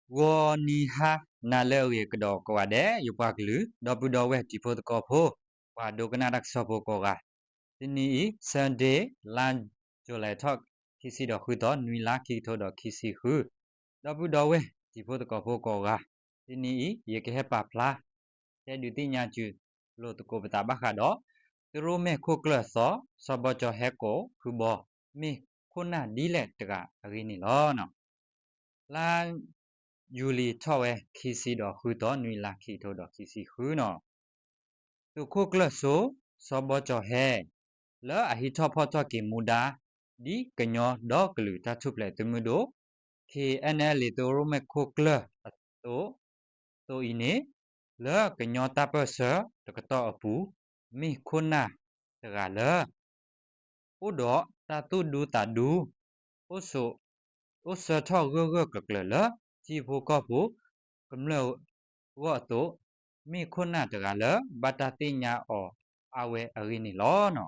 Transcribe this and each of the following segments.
ဂီၤနံၤဟါနၤလၢအဂ့ၤကဒီးကိးဂၤဒဲး ယပှၤကလုာ် ဒီပုၢ်ဒီဝဲၢ်တံၤဖိသကိးဖိ ပှၤဒိကနၣ်တၢ်ကစီၣ်ဖိကိးဂၤ, တနံၤအံၤ Sunday လါယူၤလံထီၣ် ခံဆံဒီးဃုသီ နွံလါ ခံကထိဒီးခံဆံဃု, ဒီပုၢ်ဒီဝဲၢ်တံၤဖိသကိးဖိကိးဂၤ, တနံၤအံၤ ယကဟဲပာ်ဖျါ တဲဒုးသ့ၣ်ညါစုလိာ်သကိးပသးဘၣ်ဃးဒီး သုးရိၣ်မဲာ်ခိၣ်ကျၢၢ်သီ စီၤဘီကၠီၤဟဲကိးဖုဘီ မ့ၢ်ခိၣ်နၢ်ဒ်လဲၣ်တဂၤအဂ့ၢ်န့ၣ်လီၤ. လါယူၤလံထီၣ်ဝဲခံဆံဒီးဃုသီ နွံလါ ခံကထိဒီးခံဆံဃုနီၤ, သုးခိၣ်ကျၢၢ်စိ စီၤဘီကၠီၤဟဲ လၢအဟံးထီၣ်ဖီၣ်ထီၣ်က့ၤမူဒါ ဒ်ကညီဒီကလုာ်တၢ်ထူၣ်ဖျဲးသုးမုၢ်ဒိၣ် ခ့ၣ်အဲၣ်ၣ်ၣ်လ့ၣ် သုးရိၣ်မဲာ်ခိၣ်ကျၢၢ်အသိး အသိးအံၤန့ၣ် လၢကညီတၢ်ပၢၢ်ဆၢတကတီၢ်အပူၤ မ့ၢ်ခိၣ်နၢ်တဂၤလၢ အိၣ်ဒီးတၢ်သူၣ်ဒူသးဒူ, အိၣ်ဆိး, အိၣ်ဆၢထီၣ်ဂၢၢ်ဂၢၢ်ကျၢၤကျၢၤလၢ ထံဖိကီၢ်ဖိကမျၢၢ်အဂီၢ်အသိး, မ့ၢ်ခိၣ်နၢ်တဂၤလၢ ဘၣ်တၢ်သ့ၣ်ညါအီၤအါဝဲအဂ့ၢ်န့ၣ်လီၤ.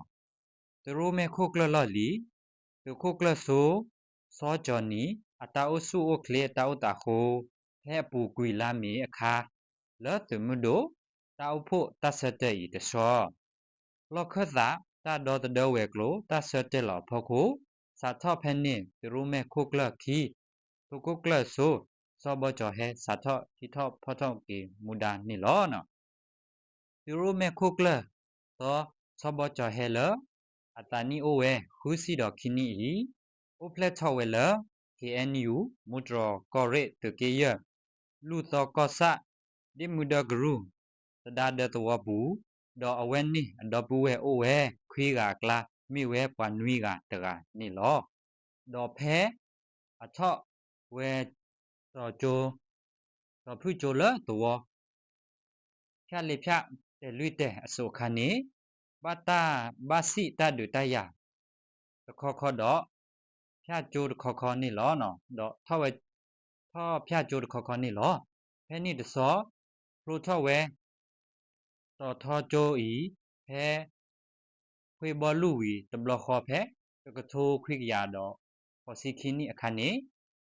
သုးရိၣ်မဲာ်ခိၣ်ကျၢၢ်လီၢ်လံၤ, သုးခိၣ်ကျၢၢ်စိ စီၤကၠီၤနံၤ အတၢ်အိၣ်ဆူၣ်အိၣ်ချ့အတၢ်အိၣ်သးအဃိ, ဖဲအပူၤကွံာ်လါမ့ၤအခါ လၢသုးမုၢ်ဒိၣ် တၢ်အိၣ်ဖှိၣ်တၢ်ဆၢတဲာ်အံၤတဆီ လီၢ်ခၢၣ်သး တၢ်ဒီသဒၢဝဲၤကျိၤ တၢ်ဆၢတဲာ်လီၤအဖီခိၣ်, စးထီၣ်ဖဲန့ၣ် သုးရိၣ်မဲာ်ခိၣ်ကျၢၢ်ခံ, သုးခိၣ်ကျၢၢ်စိ စီၤဘီကၠီၤဟဲ စးထီၣ်ဟံးထီၣ်ဖီၣ်ထီၣ်က့ၤမူဒါန့ၣ်လီၤ. သုးရိၣ်မဲာ်ခိၣ်ကျၢၢ်သီ စီၤဘီကၠီၤဟဲလၢ အသးနံၣ်အိၣ်ဝဲ ဃုဆံဒီးခံနံၣ်အံၤ, အိၣ်ဖျဲၣ်ထီၣ်ဝဲလၢ ခ့ၣ်အဲၣ်ယူၣ် မူတြီၢ်ကီၢ်ရ့ၣ်သုးက့ယဲၢ် လူၢ်သီကီၢ်ဆၣ် ဒ့မုၢ်ဒၢကရူၢ် သဒါဒၢသဝီပူၤ, ဒီးအဝဲန့ၣ်အဒီပုၢ်ဝဲၢ်အိၣ်ဝဲခွံဂၤအကျါ မ့ၢ်ဝဲပှၤနွံဂၤတဂၤန့ၣ်လီၤ. ဒီးဖဲအထီၣ်ဝဲ စီၤဖုၣ်ကၠိလၢသဝီ ဖၠၣ်လ့ဖၠၣ်တဲာ်လွံၢ်တဲာ်အစိၤအခါန့ၣ်, ဘၣ်တၢ်ဘၣ်စံၣ်တၢ်ဒုးတၢ်ယၤ တခီခီဒီး ဖၠၣ်ကၠိတခီခီန့ၣ်လီၤ. ဒီးထီၣ်ဝဲ ထီၣ်ဖၠၣ်ကၠိတခီခီန့ၣ်လီၤ. ဖဲန့ၣ်တဆီ ဖျိထီၣ်ဝဲ တီၤထီကၠိအံၤ ဖဲ ဃ့ဘီလူၢ်ဝံၤတဘျီဃီဖဲ တကထိခွံကယၤဒီးဃိးဆံခံနံၣ်အခါန့ၣ်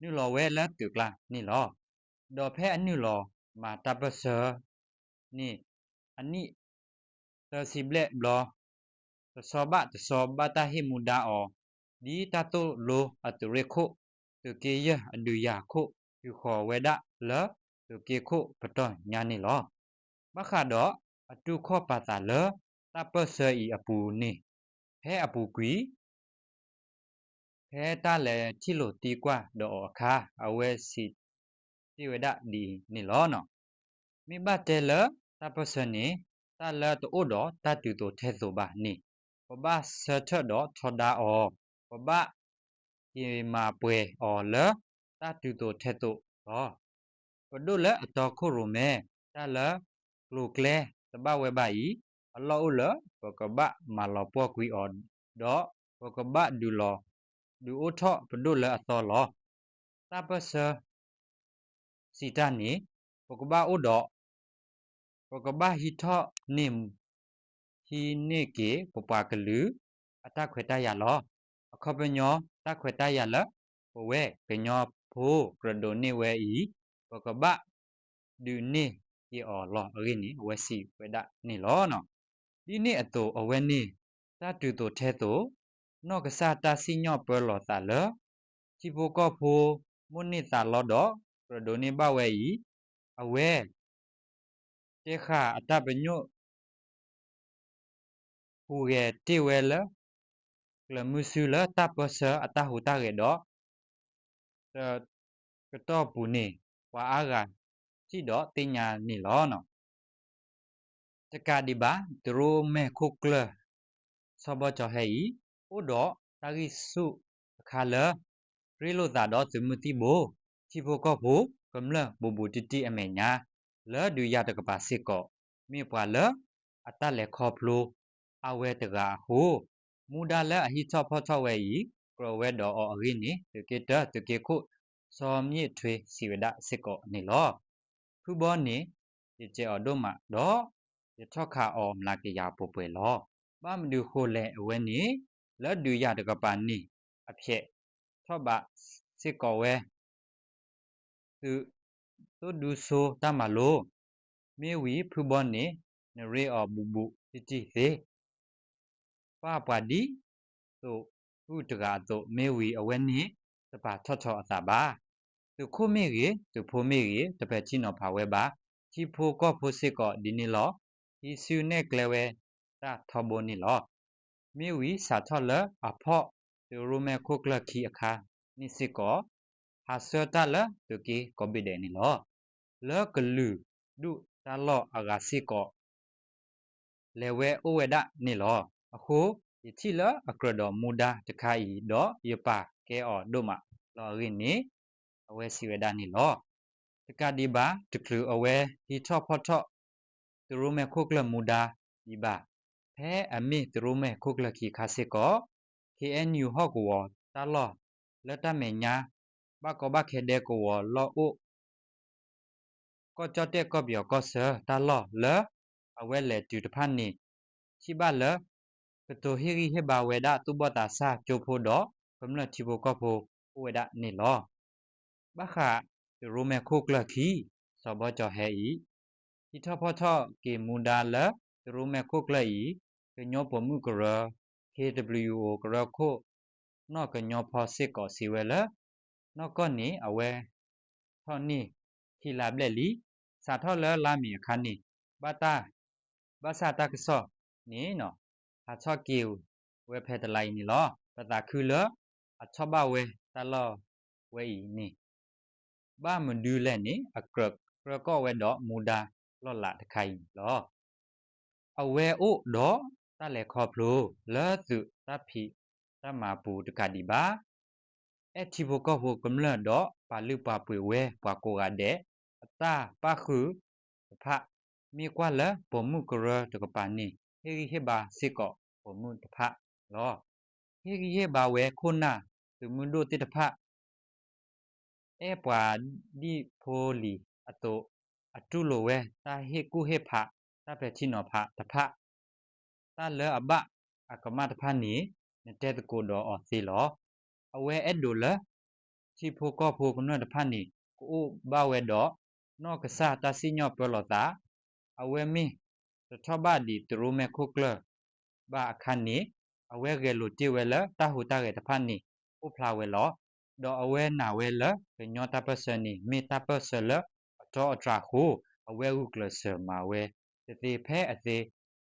နုာ်လီၤဝဲလၢသုးကျါန့ၣ်လီၤ. ဒီးဖဲအနုာ်လီၤမၤတၢ်ပၢၢ်ဆၢန့ၣ် အနံၣ်သၢဆံဘျဲၣ်ဘျီ တဆီဘၣ်တဆီဘၣ်တၢ်ဟ့ၣ်မူဒါအီၤ ဒ်တၢ်သိၣ်လိအသုးရ့ၣ်ခိၣ် သုးက့ယဲၢ်အဒုးယၤခိၣ် တုၤဃီၤဝဲဒၣ်လၢသုးက့ခိၣ်ပတီၢ်ညါန့ၣ်လီၤ. ဘၣ်ဃးဒီးအတူၢ်ခီၣ်ပာ်သးလၢတၢ်ပၢၢ်ဆၢအံၤအပူၤန့ၣ် ဖဲအပူၤကွံာ် ဖဲတၢ်လဲၤထံၣ်လိာ်သံကွၢ်ဒီးအီၤအခါ အဝဲစံးတ့ၢ်ဝဲဒၣ်ဒ်အံၤန့ၣ်လီၤ. မ့ၢ်ဘၣ်တဲလၢတၢ်ပၢၢ်ဆၢန့ၣ် တၢ်လၢတအိၣ်ဒီးတၢ်တုၤသိးထဲသိးဘၣ်န့ၣ် ပဘၣ်ဆၢထၢၣ်ဒီးထီဒါအီၤ, ပဘၣ်က့ၤမၤပှဲၤအီၤလၢတၢ်တုၤသိးထဲသိးလီၤ. ပဒိၣ်လၢအတီခိၣ်ရိၣ်မဲ တၢ်လၢကျိၤကျဲတဘၣ်ဝဲဘၣ်အံၤ အလီၢ်အိၣ်လၢပကဘၣ်မၤလီၤပှီၢ်ကွံာ်အီၤ ဒီးပကဘၣ်ဒုးလီၤ ဒုးအိၣ်ထီၣ်ပဒိၣ်လၢအသီလီၤ. တၢ်ပၢၢ်ဆၢ စံးတၢ်န့ၣ် ပကဘၣ်အိၣ်ဒီး ပကဘၣ်ဟံးထီၣ်န့ၢ် ဟံးန့ၢ်က့ၤပပှၤကလုာ်အတၢ်ခွဲးတၢ်ယာ်လီၤ. အခီပညီတၢ်ခွဲးတၢ်ယာ်လၢပဝဲကညီဖိကြၢးဒိးန့ၢ်ဝဲအံၤ ပကဘၣ်ဒုးန့ၢ်က့ၤအီၤလီၤအဂ့ၢ်န့ၣ် အဝဲစံးဝဲဒၣ်န့ၣ်လီၤ. ဒ်န့ၣ်အသိးအဝဲန့ၣ် တၢ်တုၤသိးထဲသိး နီၢ်ကစၢ်တၢ်စံၣ်ညီၣ်ပၢလီၤသးလၢ ထံဖိကီၢ်ဖိ မိၣ်န့ၢ်သးလီဒီး ကြၢးဒိးန့ၢ်ဘၣ်ဝဲအံၤ အဝဲ တဲဃာ်အတၢ်ပညိၣ် ဟူးဂဲၤတ့ၢ်ဝဲလၢ ကျၢၤမုဆူလၢတၢ်ပၢၢ်ဆၢအတၢ်ဟူးတၢ်ဂဲၤဒီး တကတီၢ်ပူၤန့ၣ် ပှၤအါဂၤထံၣ်ဒီးသ့ၣ်ညါန့ၣ်လီၤ. တကးဒံးဘၣ် သုးရိၣ်မဲာ်ခိၣ်ကျၢၢ် စီၤဘီကၠီၤဟဲအံၤ အိၣ်ဒီးတၢ်ဂံၢ်ဆူၣ်တခါလၢ ရ့လိာ်သးဒီးသုးမုၢ်သံၣ်ဘိ ထံဖိကီၢ်ဖိ ကမျၢၢ်ဘူးဘူးတံၢ်တံၢ်အမဲာ်ညါ လၢဒုးယၤတကပၤစ့ၢ်ကီး မ့ၢ်ပှၤလၢအတၢ်လဲၤခီဖျိအါဝဲတဂၤအဃိ မူဒါလၢအဟံးထီၣ်ဖီၣ်ထီၣ်ဝဲအံၤ ကြၢးဝဲဒီးအီၤအဂ့ၢ်န့ၣ် သုးက့တၢ သုးက့ခိၣ် စီၤမၠ့ၣ်ထွ့ စံးဝဲဒၣ်စ့ၢ်ကီးန့ၣ်လီၤ. ဖုဘီန့ၣ် ယစဲးအီၤဒိၣ်မးဒီး ယထီၣ်ခးအီၤမျးကယၤပှဲၤပှဲၤလီၤ. ဘၣ်မနုၤဃိလဲၣ် အဝဲန့ၣ် လၢဒုးယၤတကပၤန့ၣ် အဖျဲးထီၣ်ဘးစ့ၢ်ကီးဝဲ သုး သိဒူစိတၢ်မၤလိ, မ့ၢ်ဝံၤဖုဘီန့ၣ် နရ့အီၤဘူးဘူးတံၢ်တံၢ်သ့. ပၢ်ပှၤဒ်သိးဖုတဂၤအသိး မ့ၢ်ဝံၤအဝဲန့ၣ် တပာ်ထီၣ်ထီအသးဘၣ်. သုးခိၣ်မ့ၢ်ဂ့ၤ, သုးဖိမ့ၢ်ဂ့ၤ, တပဲာ်ထံနီၤဖးဝဲဘၣ်. ထံဖိကီၢ်ဖိစ့ၢ်ကီးဒ်န့ၣ်လီၤ. ဟံးစုနဲၣ်ကျဲဝဲတၢ်ထီဘိန့ၣ်လီၤ. မ့ၢ်ဝံၤစးထီၣ်လၢအဖီၣ်သုးရိၣ်မဲာ်ခိၣ်ကျၢၢ်ခံအခါန့ၣ်စ့ၢ်ကီး ဟးဆှၢတၢ်လၢသုးက့ကိးဘ့ၣ်ဒဲးန့ၣ်လီၤ. လၢကလုာ်ဒူၣ်တၢ်လီၢ်အဂၤစ့ၢ်ကီး လဲၤဝဲအိၣ်ဝဲဒၣ်န့ၣ်လီၤ. အဃိ ယထံၣ်လၢအကြၢးဒီးမူဒါတခါအံၤ ဒီးယပာ်ကဲအီၤဒိၣ်မးလီၤအဂ့ၢ်န့ၣ် အဝဲစံးဝဲဒၣ်န့ၣ်လီၤ. တကးဒံးဘၣ် တချုးအဝဲဟံးထီၣ်ဖီၣ်ထီၣ် သုးရိၣ်မဲာ်ခိၣ်ကျၢၢ်မူဒါဒံးဘၣ်, ဖဲအမ့ၢ်သုးရိၣ်မဲာ်ခိၣ်ကျၢၢ်ခံခါစ့ၢ်ကီး ခ့ၣ်အဲၣ်ယူၣ်ဟီၣ်ကဝီၤတၢ်လီၢ် လၢတၢ်မဲာ်ညါ ဘၣ်ကီဘၣ်ခဲဒဲကဝီၤလီၢ်အိၣ် ကီၢ်ကၠီၣ်တဲၣ်ကီၢ်ပယီၤကီၢ်ဆၢတၢ်လီၢ်လၢအဝဲလဲၤတုၤတဖၣ်န့ၣ် ထံၣ်ဘၣ်လၢ ကတိၤဟ့ၣ်ဂံၢ်ဟ့ၣ်ဘါဝဲဒၣ်သူၣ်ဘီၣ်သးစၢ်ကၠိဖိဒီးကမျၢၢ်ထံဖိကီၢ်ဖိအိၣ်ဝဲဒၣ်န့ၣ်လီၤ. ဘၣ်ဃးသုးရိၣ်မဲာ်ခိၣ်ကျၢၢ်ခံ စီၤဘီကၠီၤဟဲအံၤ ဟံးထီၣ်ဖီၣ်ထီၣ်က့ၤမူဒါလၢသုးရိၣ်မဲာ်ခိၣ်ကျၢၢ်အံၤ ကညီပိာ်မုၣ်ကရၢ ခ့ၣ်ဒဘလယူၣ်အိၣ် ကရၢခိၣ် နီၢ်ကညီဖီစ့ၢ်ကီးစံးဝဲလၢ နီၢ်ကီၢ်န့ၣ် အဝဲထီၣ်န့ၢ်ခံလါဘျဲၣ်လံ. စးထီၣ်လၢလါမ့ၤအခါန့ၣ် ဘၣ်တၢ် ဘၣ်ဆၣ်တၢ်ကစီၣ်န့ၣ် ဟးထီၣ်က့ၤဝဲဖဲတလါအံၤန့ၣ်လီၤ. ပသးခုလၢအထီၣ်ဘၣ်ဝဲတၢ်လီၢ်ဝဲအံၤန့ၣ် ဘၣ်မနုၤလဲၣ်န့ၣ် အကြၢးကြၢးကီၢ်ဝဲဒီးမူဒါလီၢ်လၤတခါအံၤန့ၣ်လီၤ. အဝဲအိၣ်ဒီးတၢ်လဲၤခီဖျိလၢသုးတၢ်ဖံးတၢ်မၤပူၤတကးဒံးဘၣ် အဲၣ်ထံဖိကီၢ်ဖိကမျၢၢ်ဒီးပာ်လုၢ်ပာ်ပှ့ၤဝဲပှၤကိးဂၤဒဲးအတၢ်ပၣ်ဃုာ်တဖၣ်, မ့ၢ်ကွၢ်လၢပိာ်မုၣ်ကရၢတကပၤန့ၣ် ဟ့ၣ်ဂံၢ်ဟ့ၣ်ဘါစ့ၢ်ကီးပိာ်မုၣ်တဖၣ်လီၤ. ဟ့ၣ်ဂံၢ်ဟ့ၣ်ဘါဝဲခိၣ်နၢ်သုးမုၢ်ဒိၣ်သ့ၣ်တဖၣ် အဲၣ်ပှၤဒ်ဖိလံၤအသိး အတူၢ်လိာ်ဝဲတၢ်ဟ့ၣ်ကူၣ်ဟ့ၣ်ဖး တၢ်ပဲာ်ထံနီၤဖးတဖၣ်, တၢ်လၢအဘၣ်အကမၣ်တဖၣ်န့ၣ် နတဲသကိးဒီးအီၤသ့လီၤ. အဝဲအဲၣ်ဒိးလၢ ထံဖိကီၢ်ဖိကမျၢၢ်တဖၣ်န့ၣ် ကအိၣ်ဘၣ်ဝဲဒီး နီၢ်ကစၢ်တၢ်စံၣ်ညီၣ်ပၢလီၤသး, အဝဲမ့ၢ်တထီၣ်ဘၣ်ဒံးသုးရိၣ်မဲာ်ခိၣ်ကျၢၢ်ဘၣ်အခါန့ၣ် အဝဲဂဲၤလိာ်တ့ၢ်ဝဲလၢတၢ်ဟူးတၢ်ဂဲၤတဖၣ်န့ၣ် အိၣ်ဖျါဝဲလီၤ. ဒီးအဝဲနာ်ဝဲလၢကညီတၢ်ပၢၢ်ဆၢန့ၣ် မ့ၢ်တၢ်ပၢၢ်ဆၢလၢအတီအတြၢ်အဃိ အဝဲဂုာ်ကျဲးစၢးမၤဝဲတသ့ဖဲအသ့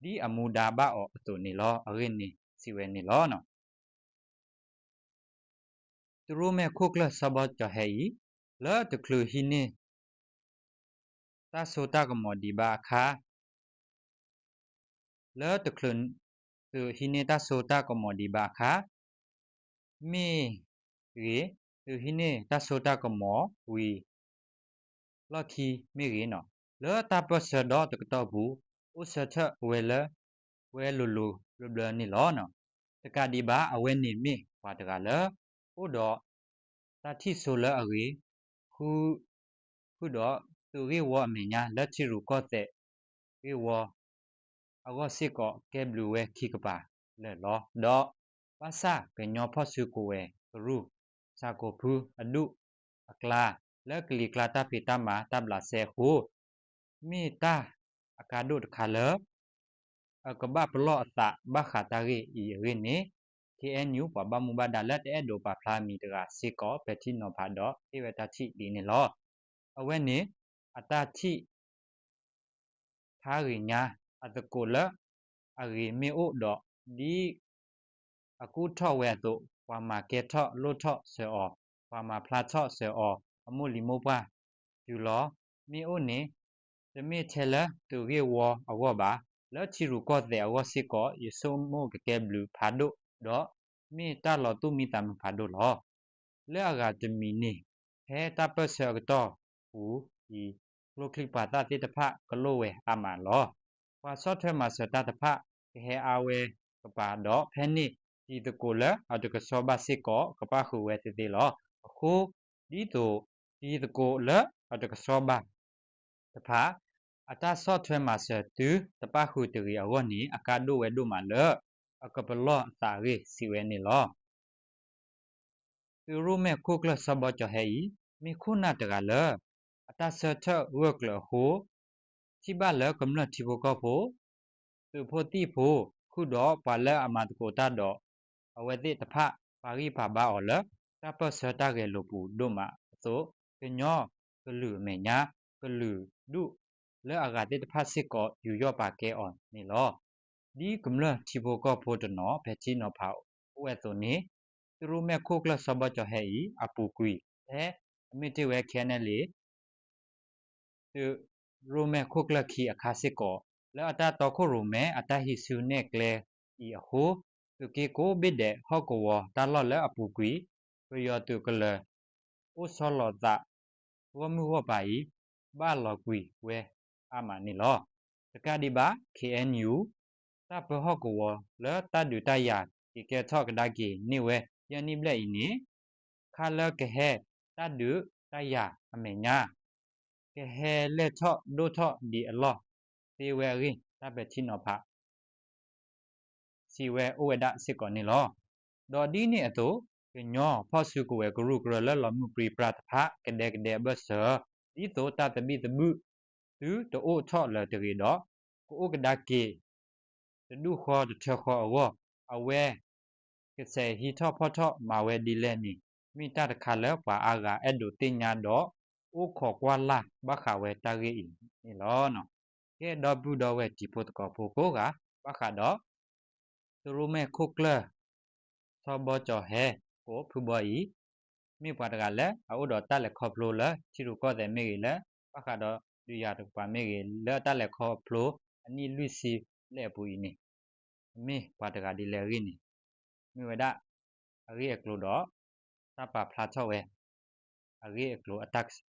ဒ်အမူဒါဘၣ်အီၤအသိးန့ၣ်လီၤ. အဂ့ၢ်န့ၣ်စံးဝဲန့ၣ်လီၤ. သုးရိၣ်မဲာ်ခိၣ်ကျၢၢ်စီၤဘီကၠီၤဟဲအံၤ လၢတချုးဟံးန့ၢ် တၢ်စိတၢ်ကမီၤဒံးဘၣ်အခါ, လၢတချုးသုးဟံးန့ၢ်တၢ်စိတၢ်ကမီၤဒံးဘၣ်အခါ မ့ၢ်ဂ့ၤ, သုးဟံးန့ၢ်တၢ်စိတၢ်ကမီၤဝံၤ လီၢ်ခံမ့ၢ်ဂ့ၤန့ၣ် လၢတၢ်ပၢၢ်ဆၢဒီတကတီၢ်ပူၤ အိၣ်ဆၢထၢၣ်ဝဲလၢ ဝဲလိၤလိၤဘျၢဘျၢန့ၣ်လီၤ. တကးဒံးဘၣ် အဝဲန့ၣ်မ့ၢ်ပှၤတဂၤလၢ အိၣ်ဒီးတၢ်ထံၣ်ဆိလၢအဂ့ၤ ဃုာ်ဒီးသုးဂ့ၢ်ဝီအမဲာ်ညါ လၢထံရူၢ်ကီၢ်သဲးဂ့ၢ်ဝီအဂီၢ်စ့ၢ်ကီး ကဲဘျုးဝဲခံကပၤလၢာ်လီၤ. ဒီးဘၣ်ဆၣ်ကညီဖီၣ်စုကဝဲၤကရူၢ် ဆၣ်ကိာ်ဖုအဒူၣ်အကျါ လၢကလံၤကျါတၢ်ဖံးတၢ်မၤတၢ်ဘျးစဲအဃိ မ့ၢ်တၢ်အကါဒိၣ်တခါလၢ အကဘၣ်ပလီၢ်အသးဘၣ်ဃးတၢ်ဂ့ၢ်အံၤအဂ့ၢ်န့ၣ် ခ့ၣ်အဲၣ်ယူၣ် ပှၤဘၣ်မူဘၣ်ဒါလၢတအဲၣ်ဒိးပာ်ဖျါအမံၤတဂၤစ့ၢ်ကီး ပဲာ်ထံနီၤဖးဒီးဟ့ၣ်ဝဲတၢ်ထံၣ်ဒ်န့ၣ်လီၤ. အဝဲန့ၣ် အတၢ်ထံၣ် ဖးဂ့ၤညါ အသကိးလၢအဂ့ၤမ့ၢ်အိၣ်ဒီး ဒ်အကူၣ်ထီၣ်ဝဲအသိး ပှၤမၤကဲထီၣ်လိၣ်ထီၣ်စၢၤအီၤ, ပှၤမၤဖျါထီၣ်စၢၤအီၤ အမိၢ်လံၤမိၢ်ပှၢ်တုၤလီၤ. မ့ၢ်အိၣ်န့ၣ် တမ့ၢ်ထဲလၢသုးဂ့ၢ်ဝီအဂီၢ်ဘၣ်, လၢထံရူၢ်ကီၢ်သဲးအဂီၢ်စ့ၢ်ကီး ယဆိကမိၣ်ကကဲဘျုးဖးဒိၣ်ဒီး မ့ၢ်တၢ်လီၤသူၣ်မံသးမုာ်ဖးဒိၣ်လီၤ. လၢအဂၤတမံၤန့ၣ် ဖဲတၢ်ပၢၢ်ဆၢအကတီၢ်ပူၤအံၤ ကျိချံမျိာ်သၣ်သ့ၣ်တဖၣ်ကလိၣ်ဝဲအါမးလီၤ. ပှၤဆီၣ်ထွဲမၤစၢၤတၢ်တဖၣ် ကဟဲအါဝဲကပၤဒီး ဖဲန့ၣ်တံၤသကိးလၢအတကဆှီဘၣ်စ့ၢ်ကီး ကပၣ်ဃုာ်ဝဲသ့သ့လီၤ. အဃိ ဒ်သိးတံၤသကိးလၢအတကဆှီဘၣ်တဖၣ် အတၢ်ဆီၣ်ထွဲမၤစၢၤတုၤတပၣ်ဃုာ်တဂ့ၤအဂီၢ်န့ၣ် အကါဒိၣ်ဝဲဒိၣ်မးလၢ အကပလီၢ်အသးအဂ့ၢ်စံးဝဲန့ၣ်လီၤ. သုးရိၣ်မဲာ်ခိၣ်ကျၢၢ်စီၤဘီကၠီၤဟဲအံၤ မ့ၢ်ခိၣ်နၢ်တဂၤလၢ အတၢ်ဆၢထၢၣ်ဂၢၢ်ကျၢၤအဃိ ထံၣ်ဘၣ်လၢကမျၢၢ်ထံဖိကီၢ်ဖိ သုးဖိသံၣ်ဖိ ဃုာ်ဒီးပှၤလၢအမၤသကိးတၢ်ဒီး အဝဲသ့ၣ်တဖၣ် ပာ်ဂံၢ်ပာ်ဘါအီၤလၢ တၢ်ပၢၢ်ဆၢတၢ်ဂဲၤလိာ်ပူၤဒိၣ်မးအသိး ကညီကလုာ်အမဲာ်ညါ ကလုာ်ဒူၣ်လၢအဂၤသ့ၣ်တဖၣ်စ့ၢ်ကီး ယူးယီၣ်ပာ်ကဲအီၤန့ၣ်လီၤ. ဒ်ကမျၢၢ်ထံဖိကီၢ်ဖိတနီၤ ဖဲထံနီၤဖးအိၣ်ဝဲအသိးန့ၣ် သုးရိၣ်မဲာ်ခိၣ်ကျၢၢ်စီၤဘီကၠီၤဟဲအံၤ အပူၤကွံာ် ဖဲအမ့ၢ်တ့ၢ်ဝဲ ခဲနဲၣ်လ့ၣ် သုးရိၣ်မဲာ်ခိၣ်ကျၢၢ်ခံအခါစ့ၢ်ကီး လၢအတၢ်တီခိၣ်ရိၣ်မဲအတၢ်ဟံးစုနဲၣ်ကျဲအံၤအဃိ သုးက့ကိးဘ့ၣ်ဒဲးဟီၣ်ကဝီၤတၢ်လီၢ်လၢအပူၤကွံာ် ပယီၤသုးကလၢၤ အိၣ်ဆီလီၤသး ဂီၢ်မုၢ်ဂီၢ်ပၤအံၤ ဘၣ်လီၤကွံာ်ဝဲအါမးန့ၣ်လီၤ. တကးဒံးဘၣ် ခ့ၣ်အဲၣ်ယူၣ် တၢ်ပၢဟီၣ်ကဝီၤလၢတၢ်ဒုးတၢ်ယၤက့ၤကဲထီၣ်ကဒါက့ၤန့ၢ်ဝဲ ယဲၢ်နံၣ်ဘျဲၣ်အံၤန့ၣ် ခါလၢကဟဲတၢ်ဒုးတၢ်ယၤအမဲာ်ညါ ကဟဲလဲၢ်ထီၣ်ဒိၣ်ထီၣ်ဒံးအလီၢ်သ့ဝဲအဂ့ၢ် တၢ်ပဲာ်ထံနီၤဖး စံးဝဲအိၣ်ဝဲဒၣ်စ့ၢ်ကီးန့ၣ်လီၤ. ဒီးဒ်န့ၣ်အသိး ကညီဖီၣ်စုကဝဲၤကရူၢ်ကရၢလၢလီၤမုၢ်ပြံပြါတဖၣ် ကဒဲကဒဲအဘၢၣ်စၢၤ ဒ်သိးတၢ်သဘံၣ်သဘုၣ်သုတအိၣ်ထီၣ်လၢၤတဂ့ၤဒီး ကအိၣ်ကဒါက့ၤ တဒူၣ်ဃီတထၢဃီအဂီၢ် အဝဲ ကစဲးဟံးထီၣ်ဖီၣ်ထီၣ်မၤဝဲဒ်လဲၣ်န့ၣ် မ့ၢ်တၢ်တခါလၢပှၤအါဂၤအဲၣ်ဒိးသ့ၣ်ညါဒီး အိၣ်ခိးကွၢ်လၢ်ဘၣ်ဃးဝဲတၢ်ဂ့ၢ်အံၤန့ၣ်လီၤ. ကဲဒီပုၢ်ဒီဝဲၢ်တံၤဖိသကိးဖိကိးဂၤ ဘၣ်ဃးဒီး သုးရိၣ်မဲာ်ခိၣ်ကျၢၢ် စီၤဘီကၠီၤဟဲ ကိးဖုဘီအံၤ မ့ၢ်ပှၤတဂၤလၢအအိၣ်ဒီးတၢ်လဲၤခီဖျိလၢထံရူၢ်ကီၢ်သဲးမ့ၢ်ဂ့ၤ လၢဘၣ်ဃးဒီးဒုးယၤတကပၤမ့ၢ်ဂ့ၤ လၢတၢ်လဲၤခီဖျိအနံၣ်လွံၢ်ဆံဘျဲၣ်အပူၤအံၤန့ၣ် အမ့ၢ်ပှၤတဂၤဒ်လဲၣ်အဂ့ၢ်န့ၣ် မ့ၢ်ဝဲဒၣ် အဂ့ၢ်အကျိၤဒီး တၢ်ပာ်ဖျါထီၣ်ဝဲ အဂ့ၢ်အကျိၤအတၢ်ကစီၣ်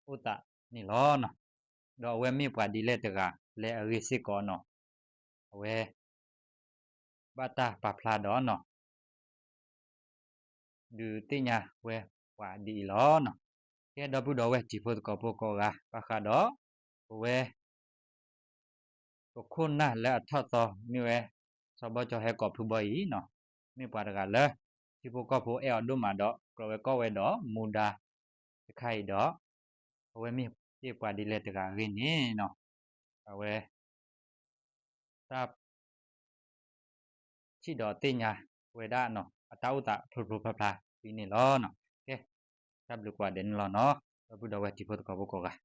အိၣ်သးန့ၣ်လီၤ. ဒီးအဝဲမ့ၢ်ပှၤဒ်လဲၣ်တဂၤလဲၣ်အဂ့ၢ်စ့ၢ်ကီးန့ၣ် အဝဲ ဘၣ်တၢ်ပာ်ဖျါဒီး ဒုးသ့ၣ်ညါဝဲပှၤဒ်အံၤလီၤ. ကဲဒီပုၢ်ဒီဝဲၢ်တံၤဖိသကိးဖိကိးဂၤ ဘၣ်ဃးဒီး ပဝဲ ပခိၣ်နၢ်လၢအထီၣ်သီမ့ၢ်ဝဲ စီၤဘီကၠီၤဟဲကိးဖုဘီအံၤန့ၣ် မ့ၢ်ပှၤတဂၤလၢ ထံဖိကီၢ်ဖိအဲၣ်အီၤဒိၣ်မးဒီး ကြၢးဝဲကိးဝဲဒီးမူဒါတခါအံၤဒီး အဝဲမ့ၢ်တ့ၢ်ပှၤဒ်လဲၣ်တဂၤအဂ့ၢ်န့ၣ် အဝဲ တၢ် ထံၣ်ဒီးသ့ၣ်ညါဝဲဒၣ်န့ၣ် အတၢ်အိၣ်သးဖျိဖျိဖျါဖျါဒ်န့ၣ်လီၤ. ကဲ တၢ်ဘျုးကိးဂၤဒဲးန့ၣ်လီၤန့ၣ် ဒီပုၢ်ဒီဝဲၢ်တံၤဖိသကိးဖိကိးဂၤ